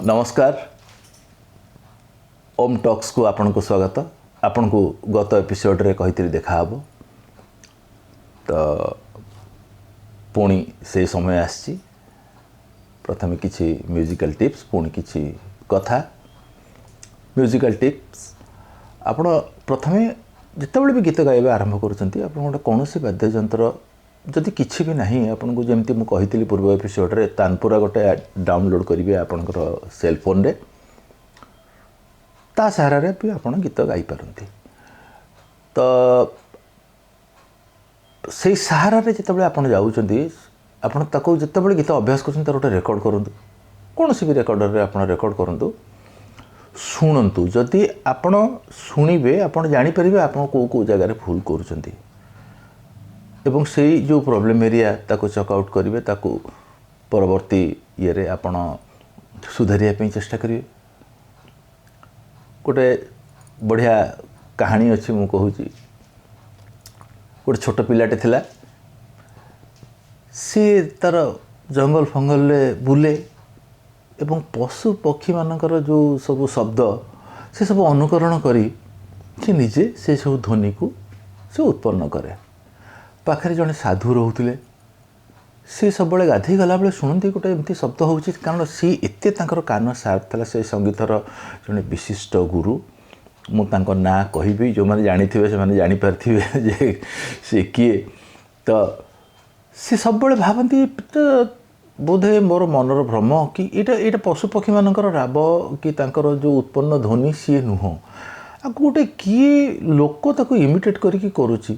ନମସ୍କାର, ଓମ୍ ଟକ୍ସକୁ ଆପଣଙ୍କୁ ସ୍ୱାଗତ। ଆପଣଙ୍କୁ ଗତ ଏପିସୋଡ଼ରେ କହିଥିଲି ଦେଖାହେବ, ତ ପୁଣି ସେ ସମୟ ଆସିଛି। ପ୍ରଥମେ କିଛି ମ୍ୟୁଜିକାଲ୍ ଟିପ୍ସ, ପୁଣି କିଛି କଥା। ମ୍ୟୁଜିକାଲ୍ ଟିପ୍ସ, ଆପଣ ପ୍ରଥମେ ଯେତେବେଳେ ବି ଗୀତ ଗାଇବା ଆରମ୍ଭ କରୁଛନ୍ତି, ଆପଣ ଗୋଟେ କୌଣସି ବାଦ୍ୟଯନ୍ତ୍ର ଯଦି କିଛି ବି ନାହିଁ ଆପଣଙ୍କୁ, ଯେମିତି ମୁଁ କହିଥିଲି ପୂର୍ବ ଏପିସୋଡ଼ରେ, ତାନପୁରା ଗୋଟେ ଡାଉନଲୋଡ଼୍ କରିବେ ଆପଣଙ୍କର ସେଲ୍ ଫୋନ୍ରେ, ତା ସାହାରାରେ ବି ଆପଣ ଗୀତ ଗାଇପାରନ୍ତି। ତ ସେଇ ସାହାରାରେ ଯେତେବେଳେ ଆପଣ ଯାଉଛନ୍ତି, ଆପଣ ତାକୁ ଯେତେବେଳେ ଗୀତ ଅଭ୍ୟାସ କରୁଛନ୍ତି, ତାର ଗୋଟେ ରେକର୍ଡ଼ କରନ୍ତୁ। କୌଣସି ବି ରେକର୍ଡ଼ରରେ ଆପଣ ରେକର୍ଡ଼ କରନ୍ତୁ, ଶୁଣନ୍ତୁ। ଯଦି ଆପଣ ଶୁଣିବେ, ଆପଣ ଜାଣିପାରିବେ ଆପଣ କେଉଁ କେଉଁ ଜାଗାରେ ଭୁଲ କରୁଛନ୍ତି ଏବଂ ସେଇ ଯେଉଁ ପ୍ରୋବ୍ଲେମ୍ ଏରିଆ ତାକୁ ଚକ୍ ଆଉଟ୍ କରିବେ, ତାକୁ ପରବର୍ତ୍ତୀ ଇଏରେ ଆପଣ ସୁଧାରିବା ପାଇଁ ଚେଷ୍ଟା କରିବେ। ଗୋଟେ ବଢ଼ିଆ କାହାଣୀ ଅଛି, ମୁଁ କହୁଛି। ଗୋଟେ ଛୋଟ ପିଲାଟେ ଥିଲା, ସିଏ ତା'ର ଜଙ୍ଗଲ ଫଙ୍ଗଲରେ ବୁଲେ ଏବଂ ପଶୁ ପକ୍ଷୀମାନଙ୍କର ଯେଉଁ ସବୁ ଶବ୍ଦ ସେ ସବୁ ଅନୁକରଣ କରି ସେ ନିଜେ ସେସବୁ ଧ୍ୱନିକୁ ସେ ଉତ୍ପନ୍ନ କରେ। ପାଖରେ ଜଣେ ସାଧୁ ରହୁଥିଲେ। ସେ ସବୁବେଳେ ଗାଧୋଇ ଗଲାବେଳେ ଶୁଣନ୍ତି ଗୋଟେ ଏମିତି ଶବ୍ଦ ହେଉଛି, କାରଣ ସିଏ ଏତେ ତାଙ୍କର କାନ ସାର୍ପ ଥିଲା। ସେ ସଙ୍ଗୀତର ଜଣେ ବିଶିଷ୍ଟ ଗୁରୁ, ମୁଁ ତାଙ୍କ ନାଁ କହିବି, ଯେଉଁମାନେ ଜାଣିଥିବେ ସେମାନେ ଜାଣିପାରିଥିବେ ଯେ ସେ କିଏ। ତ ସେ ସବୁବେଳେ ଭାବନ୍ତି ତ ବୋଧେ ମୋର ମନର ଭ୍ରମ କି ଏଇଟା ପଶୁପକ୍ଷୀମାନଙ୍କର ରାବ କି ତାଙ୍କର ଯେଉଁ ଉତ୍ପନ୍ନ ଧ୍ୱନି ସିଏ ନୁହଁ, ଆଉ ଗୋଟେ କିଏ ଲୋକ ତାକୁ ଇମିଟେଟ୍ କରିକି କରୁଛି।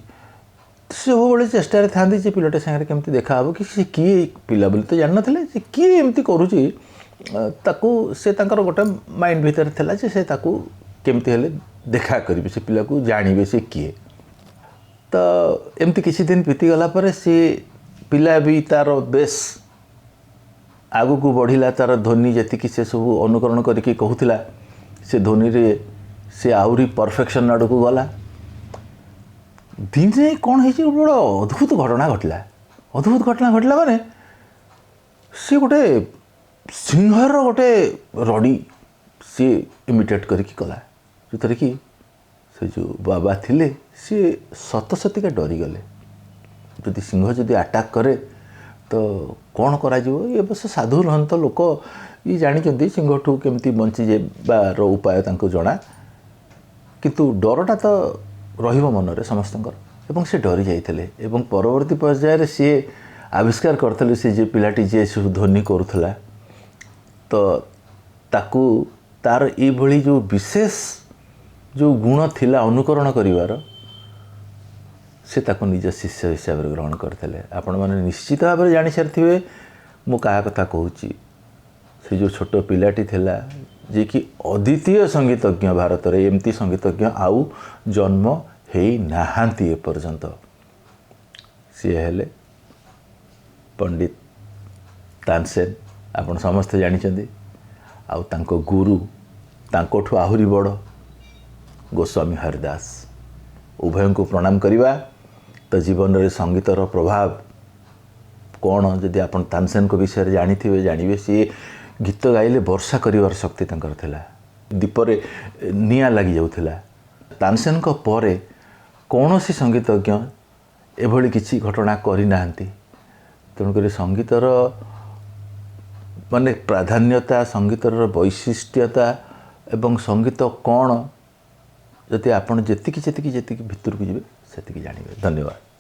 ସବୁବେଳେ ଚେଷ୍ଟାରେ ଥାଆନ୍ତି ଯେ ପିଲାଟା ସାଙ୍ଗରେ କେମିତି ଦେଖାହେବ କି ସେ କିଏ, ପିଲା ବୋଲି ତ ଜାଣିନଥିଲେ ଯେ କିଏ ଏମିତି କରୁଛି ତାକୁ। ସେ ତାଙ୍କର ଗୋଟେ ମାଇଣ୍ଡ ଭିତରେ ଥିଲା ଯେ ସେ ତାକୁ କେମିତି ହେଲେ ଦେଖା କରିବେ, ସେ ପିଲାକୁ ଜାଣିବେ ସେ କିଏ। ତ ଏମିତି କିଛି ଦିନ ବିତିଗଲା ପରେ ସେ ପିଲା ବି ତା'ର ବେଶ ଆଗକୁ ବଢ଼ିଲା। ତା'ର ଧ୍ୱନି ଯେତିକି ସେ ସବୁ ଅନୁକରଣ କରିକି କହୁଥିଲା, ସେ ଧ୍ୱନିରେ ସେ ଆହୁରି ପରଫେକ୍ସନ୍ ଆଡ଼କୁ ଗଲା। ଦିନେ କ'ଣ ହେଇଛି, ଗୋଟେ ବଡ଼ ଅଦ୍ଭୁତ ଘଟଣା ଘଟିଲା। ଅଦ୍ଭୁତ ଘଟଣା ଘଟିଲା ମାନେ ସିଏ ଗୋଟେ ସିଂହର ଗୋଟେ ରଡ଼ି ସିଏ ଇମିଟେଟ୍ କରିକି କଲା, ଯେଉଁଥିରେ କି ସେ ଯେଉଁ ବାବା ଥିଲେ ସିଏ ସତ ସତିକା ଡରିଗଲେ। ଯଦି ସିଂହ ଯଦି ଆଟାକ୍ କରେ ତ କ'ଣ କରାଯିବ? ଇଏ ଅବଶ୍ୟ ସାଧୁ ରହନ୍ତ ଲୋକ, ଇଏ ଜାଣିଛନ୍ତି ସିଂହଠୁ କେମିତି ବଞ୍ଚିଯିବାର ଉପାୟ ତାଙ୍କୁ ଜଣା, କିନ୍ତୁ ଡରଟା ତ ରହିବ ମନରେ ସମସ୍ତଙ୍କର, ଏବଂ ସେ ଡରି ଯାଇଥିଲେ। ଏବଂ ପରବର୍ତ୍ତୀ ପର୍ଯ୍ୟାୟରେ ସିଏ ଆବିଷ୍କାର କରିଥିଲେ ସେ ଯେ ପିଲାଟି ଯିଏ ସବୁ ଧ୍ୱନି କରୁଥିଲା, ତ ତାକୁ ତାର ଏଇଭଳି ଯେଉଁ ବିଶେଷ ଯେଉଁ ଗୁଣ ଥିଲା ଅନୁକରଣ କରିବାର, ସେ ତାକୁ ନିଜ ଶିଷ୍ୟ ହିସାବରେ ଗ୍ରହଣ କରିଥିଲେ। ଆପଣମାନେ ନିଶ୍ଚିତ ଭାବରେ ଜାଣିସାରିଥିବେ ମୁଁ କାହା କଥା କହୁଛି। ସେ ଯେଉଁ ଛୋଟ ପିଲାଟି ଥିଲା, ଯିଏକି ଅଦ୍ୱିତୀୟ ସଙ୍ଗୀତଜ୍ଞ, ଭାରତରେ ଏମିତି ସଙ୍ଗୀତଜ୍ଞ ଆଉ ଜନ୍ମ ହେଇନାହାନ୍ତି ଏପର୍ଯ୍ୟନ୍ତ, ସିଏ ହେଲେ ପଣ୍ଡିତ ତାନସେନ, ଆପଣ ସମସ୍ତେ ଜାଣିଛନ୍ତି। ଆଉ ତାଙ୍କ ଗୁରୁ ତାଙ୍କଠୁ ଆହୁରି ବଡ଼ ଗୋସ୍ୱାମୀ ହରିଦାସ। ଉଭୟଙ୍କୁ ପ୍ରଣାମ କରିବା। ତ ଜୀବନରେ ସଙ୍ଗୀତର ପ୍ରଭାବ କ'ଣ ଯଦି ଆପଣ ତାନସେନଙ୍କ ବିଷୟରେ ଜାଣିଥିବେ, ଜାଣିବେ ସିଏ ଗୀତ ଗାଇଲେ ବର୍ଷା କରିବାର ଶକ୍ତି ତାଙ୍କର ଥିଲା, ଦୀପରେ ନିଆଁ ଲାଗିଯାଉଥିଲା। ତାନସେନଙ୍କ ପରେ କୌଣସି ସଙ୍ଗୀତଜ୍ଞ ଏଭଳି କିଛି ଘଟଣା କରିନାହାନ୍ତି। ତେଣୁକରି ସଙ୍ଗୀତର ମାନେ ପ୍ରାଧାନ୍ୟତା, ସଙ୍ଗୀତର ବୈଶିଷ୍ଟ୍ୟତା ଏବଂ ସଙ୍ଗୀତ କ'ଣ, ଯଦି ଆପଣ ଯେତିକି ଯେତିକି ଯେତିକି ଭିତରକୁ ଯିବେ ସେତିକି ଜାଣିବେ। ଧନ୍ୟବାଦ।